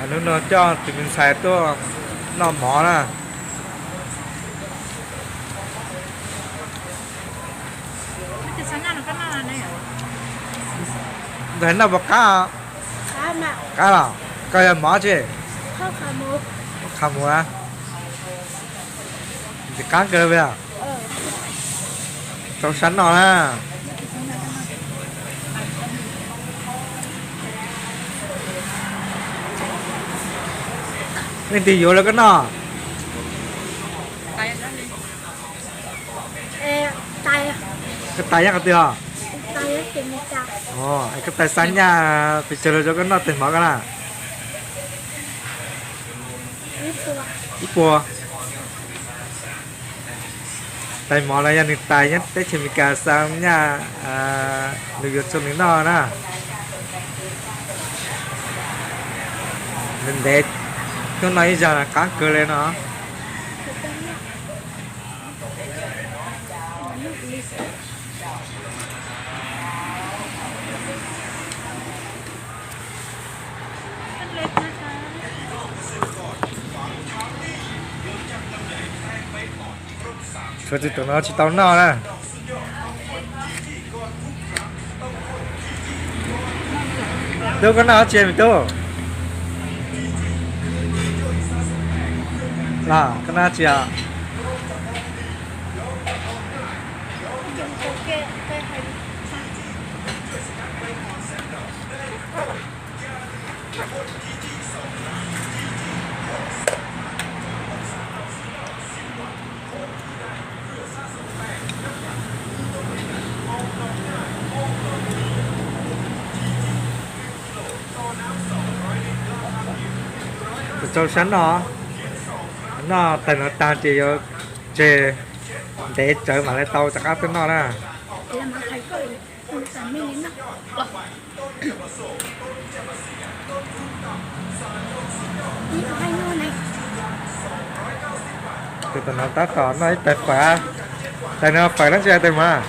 Hnub no coj tus me ntxhais tuaj noj mov na. Ntxhais noj puas qab? Qab los? Koj yog mov tsi? Qhab mus na. Ntxim qab kawg li. Tau sab noj na. Leej twg yuav rau koj noj? Koj tais nyob qhov twg os? Koj tais xa nyaj pes tsawg los rau koj noj tais mov koj na? Ib puas. Tais mov no yog nws tais nyob teb chaws Amelikas xa nyaj, nws yuav rau nws noj na. Ntev ntev, tuaj noj ib zaug qab kawg li no. Tshuav tus no tsis tau noj na. Tub, koj noj dab tsi me tub? Los koj noj dab tsi os? Tau sab noj, noj tais no tag ces yuav tseg ntev tsawv mam li tau rov qab tuaj noj na. Tus tom no tab tom noj ib tais fawm. Tais no fawm dab tsi tais mas?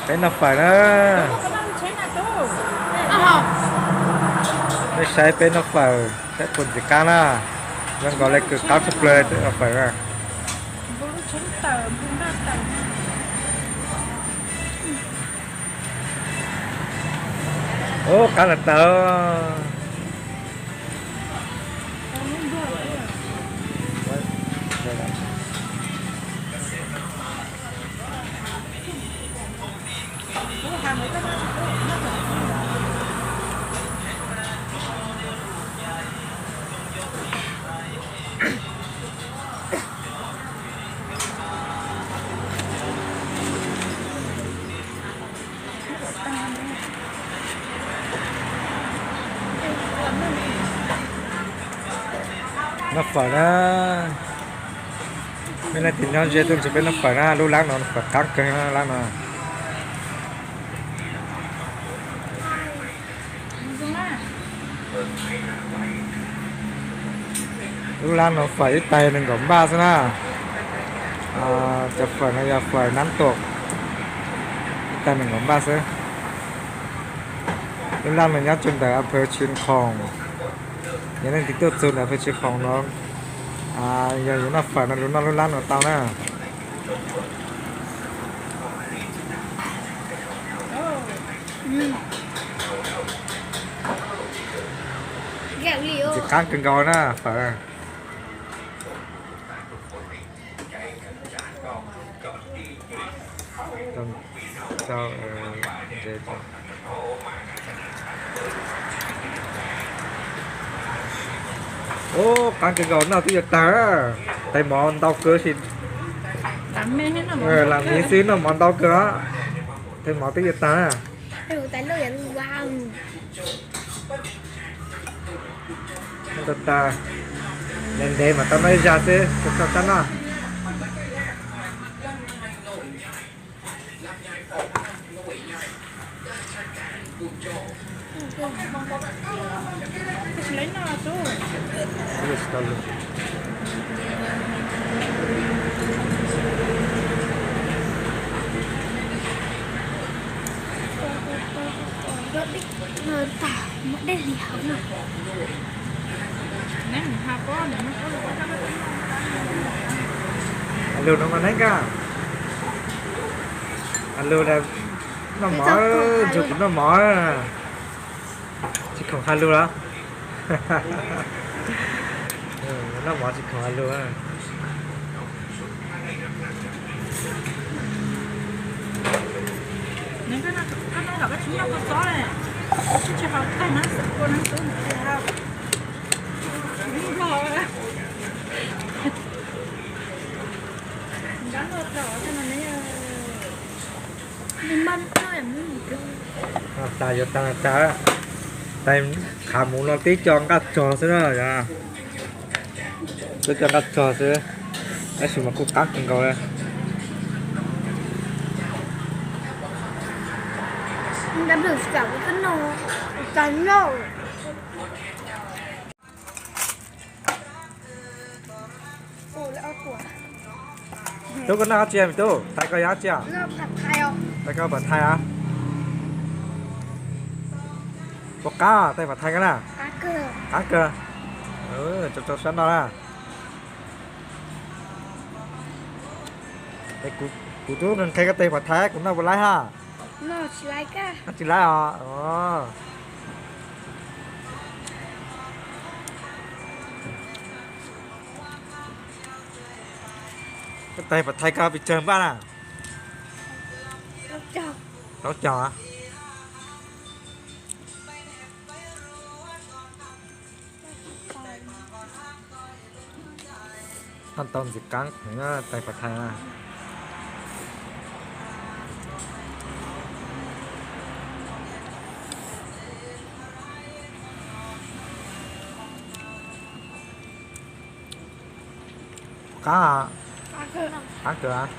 Peb noj fawm na. Nej saib peb noj fawm, saib puas ntxim qab na. Zoo nkaus li kws qab tshaj plaws peb noj fawm na. Ub, qab lawm tawm. Noj fawm na. Nej leej twg nyob ze tuaj nrog peb noj fawm na, lub lab no fawm qab kawg lab no. Lub lab no fawm ib tais nees nkaum npaj xwb na. Cov fawm no yog fawm nab tuam, ib tais nees nkaum npaj xwb. Lub lab no nyob rau ntawm a pha tsi khoom. Yog leej twg tuaj txug ntawm a pha tsi khoom no, yog yuav noj fawm no los noj lub lab no tau na. Ntxim qab kawg nkaus na fawm. Ub, qab kawg nkaus, noj twb yuav tag. Tais mov ntau kawg si. Lam miv xwb noj mov ntau kawg os. Tais mov twb yuav tag. Tag, ntev ntev mas tau noj ib zag xwb, tau sab noj. Lug no mas neeb koj. Lug noj mov, ntsug kuv noj mov. Tsis khoom ha lug los? Noj mov tsis khoom ha lug. Noj tas yuav tas tas, tais khav mus no tib co nqaj tsog xwb na yog. Tib co nqaj tsog xwb, tab sis mas kuj qab kawg nkaus li. Tub, koj noj dab tsi me tub? Tais koj yog dab tsi? Tais koj phas thais a? Puas qab tais phas thais koj na? Qab kawg. Tso tso sab no na. Kuv twb nqhis koj tais phas thais, kuv noj puas laib ha? Noj tsis laib os. Koj tais phas thais koj pes tsawg npaj na? Plaub caug. Noj tau ntxim qab, tais phas thais na. Qab, qab kawg.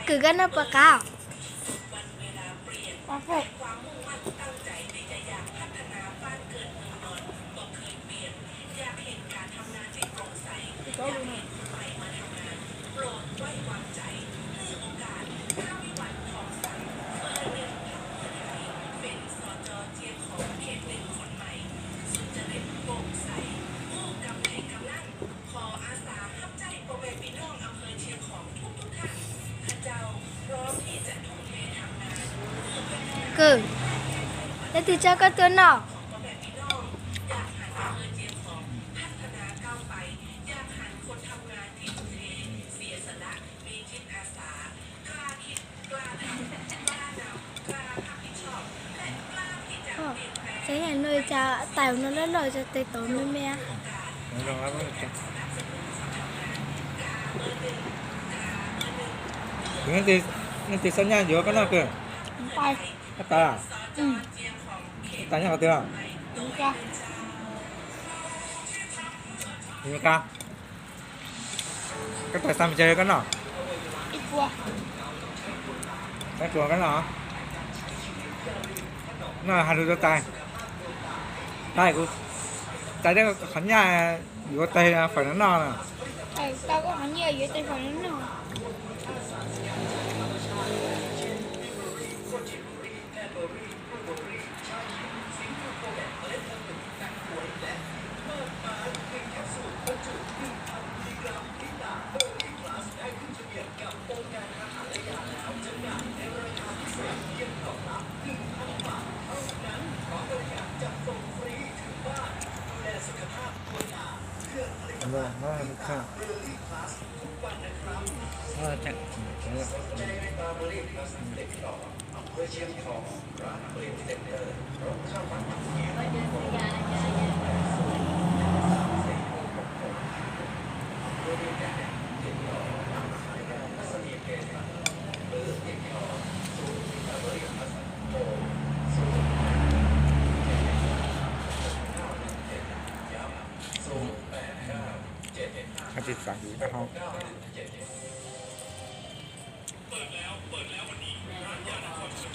Kwv koj noj puas qab? Kwv, leej twg coj koj tuaj noj? Saib no cas tais no loj loj, tais tod me me. Nej twb xab nyaj yuav koj noj kawg. Koj tas, koj tas nyob qhov twg? Koj tais xa pes tsawg koj noj? Ib puas koj noj. Noj has lus rau tais. Tais, kuv tais thiab qhov nyaj yuav tais fawm no noj.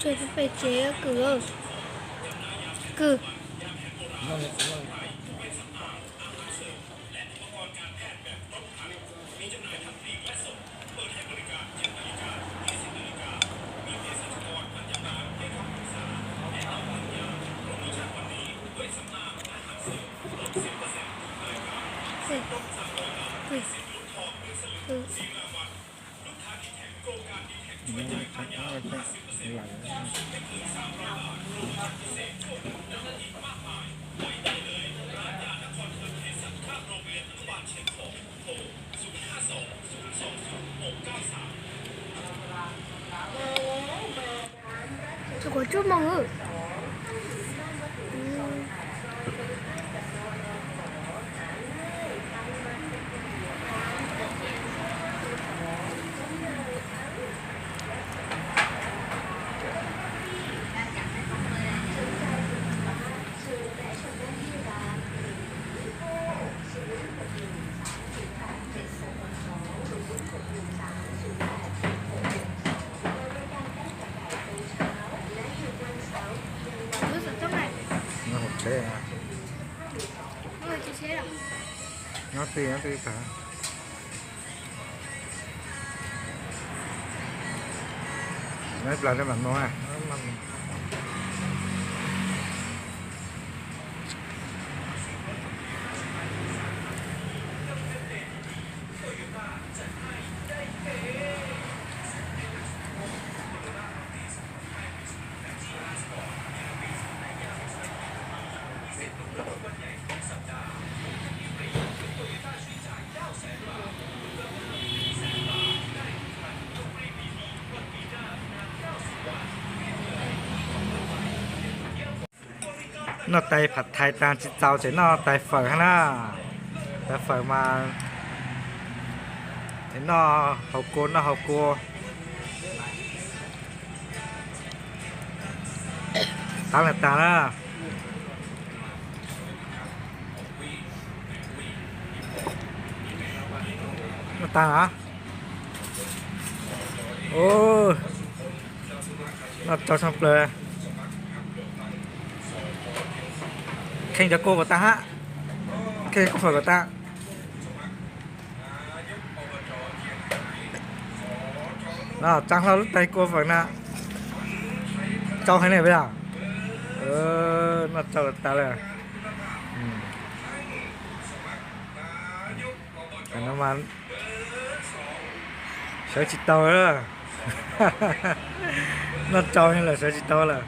Tsev pem tsev kwv, kwv. Tsis quav tsuj moo. Nyob hauv tsev. Nyob twj, nyob twj tag. Nyob ib plag mam mus. Noj tais phav thais tag tsis txaus ces noj tais fawm hab na. Tais fawm mas noj hauv kua, noj hauv kua. Taab le taag na. Noj taag na. Noj tsau tshaj plawg. Kheej cov kua kom taag hab. Kheej kua fawm kom taag. Tsaa hlo lub tais kua fawm na. Tsau heev ne peb yog. Noj tsau tas lawm. No mas sawv tsis tau lawm. Noj tsau lawm sawv tsis tau lawm.